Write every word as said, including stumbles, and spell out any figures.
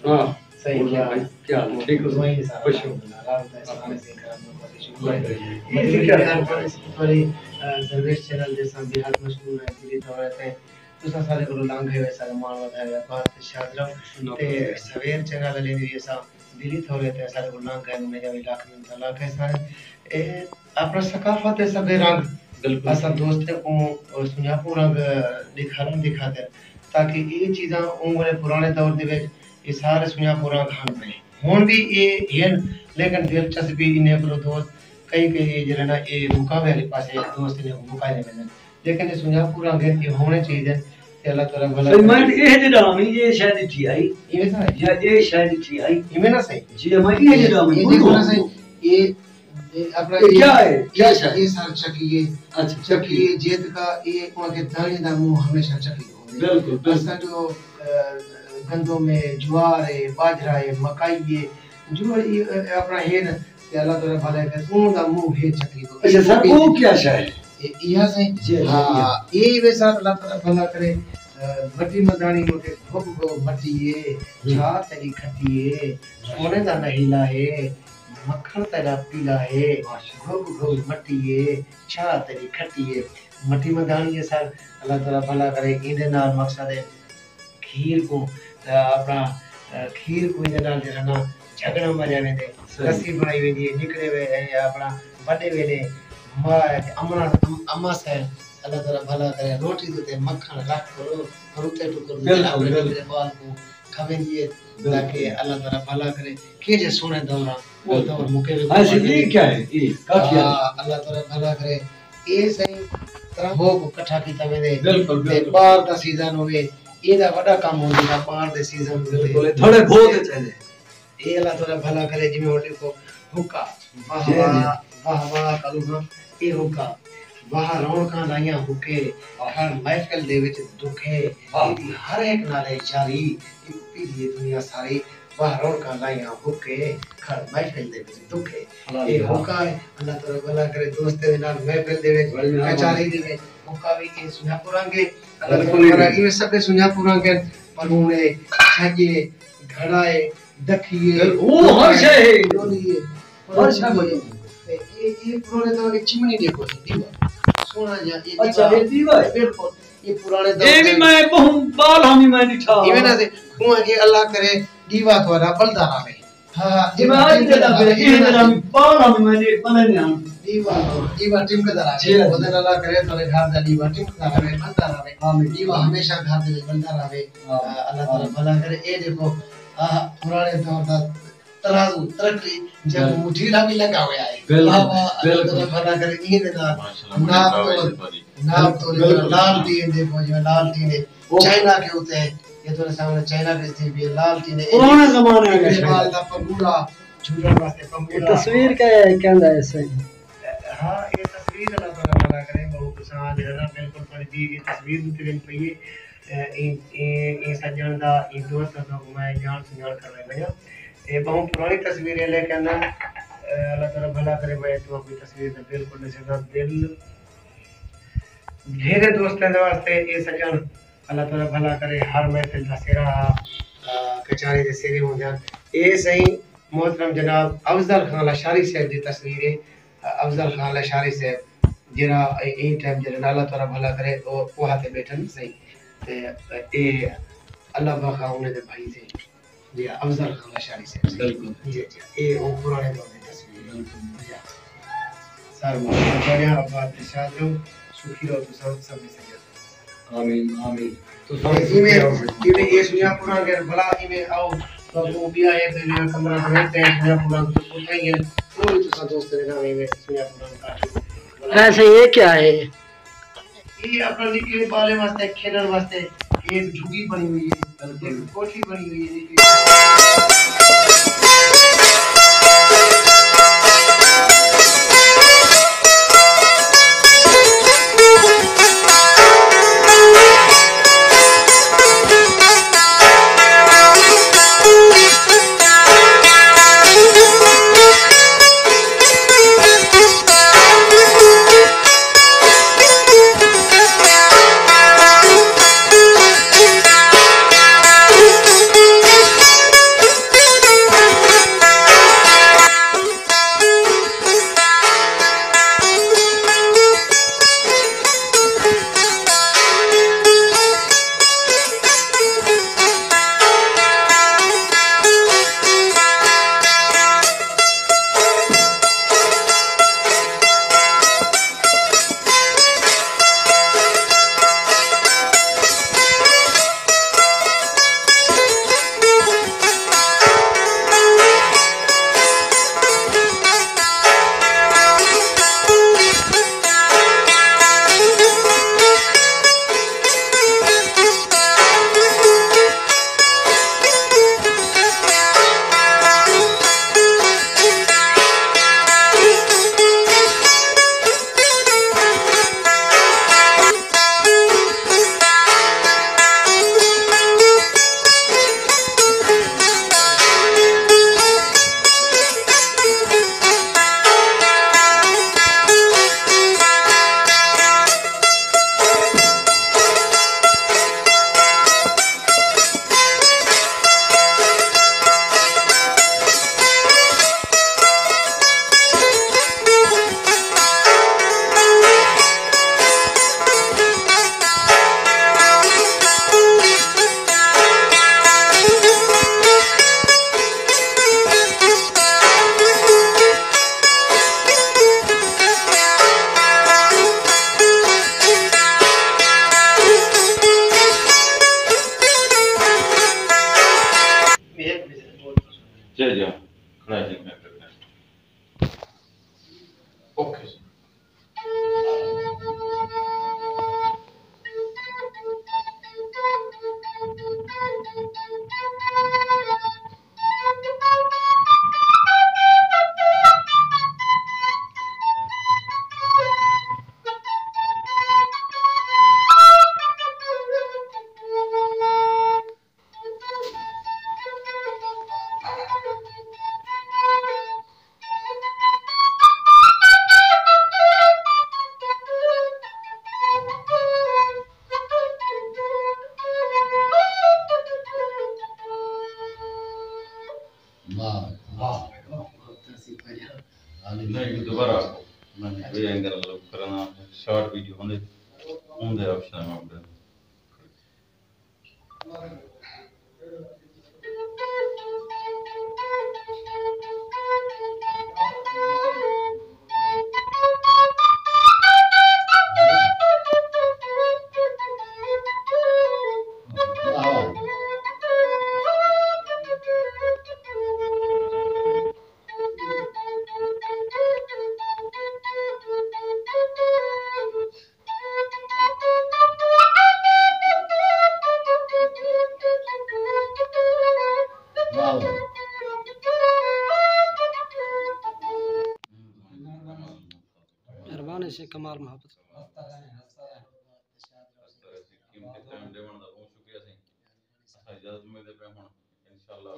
ہاں۔ صحیح، کیا حال؟ کیا حال؟ ٹھیک ہو؟ وہیں سارا خوش ہو؟ الحمدللہ، اللہ تعالیٰ سارے سے کرم، اللہ کا شکر ہے۔ یہ ذکر ہے۔ تھوڑی، آ، درویش چینل دے ساتھ بے حد مشہور ہے، دلی دورے تے تساں سارے کولوں لنگھ گئے، سارے ماݨ ودھائے، آباد تے شاد رہو۔ تے سویر چینل والے دی وی اساں دلی دورے تے سارے کولوں لنگھ گئے، انہیں دا وی لکھ منت اللہ کہے سارے۔ اے اپݨا ثقافت دے سبھے رنگ، بالکل، اساں دوستیں کوں سنڄاپوں رنگ ݙکھاوݨ دی خاطر، تاکہ اے چیزاں اوں ویلے پراݨے دور دے وچ اے سارے سنڄاپوں رنگ ہن پئے۔ ہݨ وی اے ہن، لیکن دلچسپی انہیں کولوں دوست کئی کئی جیڑھے نا اے مکاوے آلی پاسے دوست انہیں کوں مکائے ویندن۔ لیکن اے سنڄاپوں رنگ ہن، اے ہووݨے چاہیدن۔ تے اللہ تعالیٰ بھلا سائیں، میں کرے۔ اے جیڑھا ہم اے شے ݙٹھی ہئی۔ ایویں سائیں؟ یا اے شے ݙٹھی ہئی۔ ایویں نا سائیں؟ جی، میں اے جیڑھا ہم اے ݙٹھی دیکھو نا ہئی۔ سائیں، اے اے اپݨا اے اے، کیا ہے؟ کیا اے، شے؟ اے سر چکی ہے۔ اچھا، چکی چکی۔ ہے، جیت کا اے، اونکے داݨے دا منہ ہمیشہ چکی ہوندے۔ بالکل، بالکل۔ اساں جو، آ، گندم ہے، جوار ہے، باجرا ہے، مکئی ہے، جو اے، اے اپݨا ہے نا، تے اللہ تعالیٰ بھلا کرے، اوندا منہ ہے چکی تو۔ اچھا سر، او کیا شے ہے؟ اے، ایہا سائیں؟ جی، جی، ہاں، جی۔ اے وے سر اللہ تعالیٰ بھلا کرے، آ، مٹی مداݨی مٹی گھوک گھوک مٹی ہے، ہوں۔ چھا تیݙی کھٹی ہے، سونے دا نہیلا ہے، مکھݨ تیݙا پیلا ہے، ماشاءاللہ۔ گھوک گھوک مٹی ہے، چھا تیݙی کھٹی ہے۔ مٹی مداݨی ہے سر، اللہ تعالیٰ بھلا کرے۔ ایندے نال مقصد ہے کھیر کوں، آ، اپݨا، آ، کھیر کوں ایندے نال جیڑھا نا جھڳڑا ماریا ویندے، صحیح۔ رسی بݨائی ویندی ہے، نکڑے وے، اے، اپݨا وݙے ویلے ماء تے اماں، ام-، اماں سئیں، اللہ تعالیٰ بھلا کرے، روٹی دے اتے مکھݨ رکھ کرو، پروٹے ٹکر دے بالکل، اپݨے بالکل۔ نکڑے ٻال کوں کھویندی ہے، بالکل۔ تاکہ اللہ تعالیٰ بھلا کرے۔ کیجھے سوہݨے دور آ، او بالکل۔ دور مکے وے ہاں جی، اے کیا ہے؟ اے کافی ہے۔ ہاں، اللہ تعالیٰ بھلا کرے۔ اے سائیں، ترانگو کوں کٹھا کیتا ویندے۔ بالکل، تے بالکل۔ ٻاہر دا سیزن ہووے، ایندا وݙا کم ہوندے دا ٻاہر دے سیزن ہوندے۔ بالکل، اے تھوڑے بہت چاہیدے۔ اے اللہ تعالیٰ بھلا کرے، جیویں ہݨ ݙیکھو، حقہ، واہ جی، جی۔ واہ، واہ واہ، کلو ہاں، اے حقہ، واہ رونقاں لائیاں حقے، واہ۔ ہر محفل دے وچ دکھے، واہ۔ ایندی ہر ہک نال ہے یاری، ایکوں پیندی ہے دنیا ساری، واہ رونقاں لائیاں حقے، ہر محفل دے وچ دکھے۔ واہ اے جی، واہ۔ حقہ ہے، اللہ تعالیٰ بھلا کرے، دوستیں دے نال محفل دے وچ، واہ جی، واہ۔ کچاری دے وچ، حقہ وی اے سنڄاپوں رنگ ہے، اللہ تعالیٰ بالکل۔ بھلا کرے، ایویں سبھے سنڄاپوں رنگ ہن، پر ہݨ اے چھڄ ہے، گھڑا ہے، دکھی ہے، او ہر شے ہے۔ ڈولی ہے۔ ہر شے بݨی۔ تے اے، اے پراݨے طور تے چمنی ݙیکھو، دیوا۔ سوہݨا جیہا اے اچھا، دیوا۔ اے دیوا ہے۔ بالکل۔ اے پراݨے طور اے وی تے میں ٻہوں ٻال ہامی میں ݙٹھا۔ ایویں نہ سے، اونویں کہ اللہ کرے دیوا تہاݙا ٻلدا رہوے۔ ہاں، ہاں، جی، میں آج دیوا دے ݙیکھا، اے ایویں نہ جیڑھا سے۔ ٻال ہامی میں ݙے، پلے نے ہم۔ دیوا، دیوا ٹمکدا رہوے۔ جی، جی۔ اودے نال اللہ کرے تہاݙے گھر دا دیوا ٹمکدا رہوے، ٻلدا رہوے۔ آمین۔ دیوا ہمیشہ گھر دے وچ ٻلدا رہوے۔ آمین۔ آ، اللہ تعالیٰ آمین۔ بھلا کرے۔ اے ݙیکھو، آ، پراݨے طور دا ترازو، ترکڑی، جیکوں بالکل۔ مٹھیلا وی لڳا ہویا ہے۔ بالکل، واہ واہ، اللہ بالکل۔ تعالیٰ بھلا کرے۔ ایں دے نال ماشاءاللہ، ناپ بڑی تول، مہربانی۔ ناپ تول بالکل۔ لال ٹین ݙیکھو، جیویں لال ٹین ہے، او۔ چائنا کے اتے ہے، اے تہاݙے سامݨے چائنا کے تھی پئی ہے، لال ٹین ہے۔ پراݨے زمانے والے اے شے۔ بال دا پنگوڑا، جھولݨ واسطے اے پنگوڑا۔ تصویر کیا ہے، کیا ہے سائیں؟ ہاں، اے تصویر اللہ تعالیٰ بھلا کرے، ٻہوں پسند ہے نا، بالکل تہاݙی دی اے تصویر اتے ونڄ پئی ہے۔ اے، ایں، ایں، ایں سڄݨ دا، ایں دوست دا میں ڄاݨ سنڄاݨ کروائے ونڄاں۔ اے ٻہوں پراݨی تصویر ہے، لیکن، اے، اللہ تعالیٰ بھلا کرے، میں تہاکوں اے تصویر دا بالکل نہیں سڳدا۔ دل گھیرے دوستیں دے واسطے اے سڄݨ، اللہ تعالیٰ بھلا کرے، ہر محفل دا سرا ہا، آ، کچاری دے سرے ہوندے ہن۔ اے سئیں محترم جناب افضل خان لشاری صاحب دی تصویر ہے۔ افضل خان لشاری صاحب جیڑھا اے، ایں ٹائم جیڑھے نال اللہ تعالیٰ بھلا کرے، او کوہا تے ٻیٹھن سئیں۔ تے اے اللہ بخا انہیں دے بھائی سئیں۔ جی، افضل خان لشاری صاحب سئیں۔ بالکل۔ جی، جی۔ اے او پراݨے دور دی تصویر ہے۔ بالکل۔ جی۔ سر محمد بنیا، آباد تے شاد رہو، سکھی رہو تساں سبھے سڄݨ۔ آمین، آمین۔ تساں اے، ایویں، ایویں اے سنڄاپوں رنگ ہے، بھلا ایویں آؤ، تہاکوں ٻیا ہے، تے ایویں کمرہ بݨے تے سنڄاپوں رنگ تے اتھائیں ہے، او وی تساں دوست دے نال ایویں سنڄاپوں رنگ کاٹو۔ ویسے یہ کیا ہے؟ اے اپݨا نکلے ٻالیں واسطے، کھیݙݨ واسطے، اے ہک جھڳی بݨی ہوئی ہے، ہک کوٹھی بݨی ہوئی ہے۔ جی جی، کھڑا ہے جی، میں پھر میں۔ اوکے سر۔ واہ، واہ۔ نہیں، دوبارہ آکھو۔ یہ اینگل کرنا، شارٹ ویڈیو ہوندے، ہوندے آپشن میں اپنے۔ مہربانی سے کمال محبت۔ اجازت امید ہے پہ ہن انشاءاللہ۔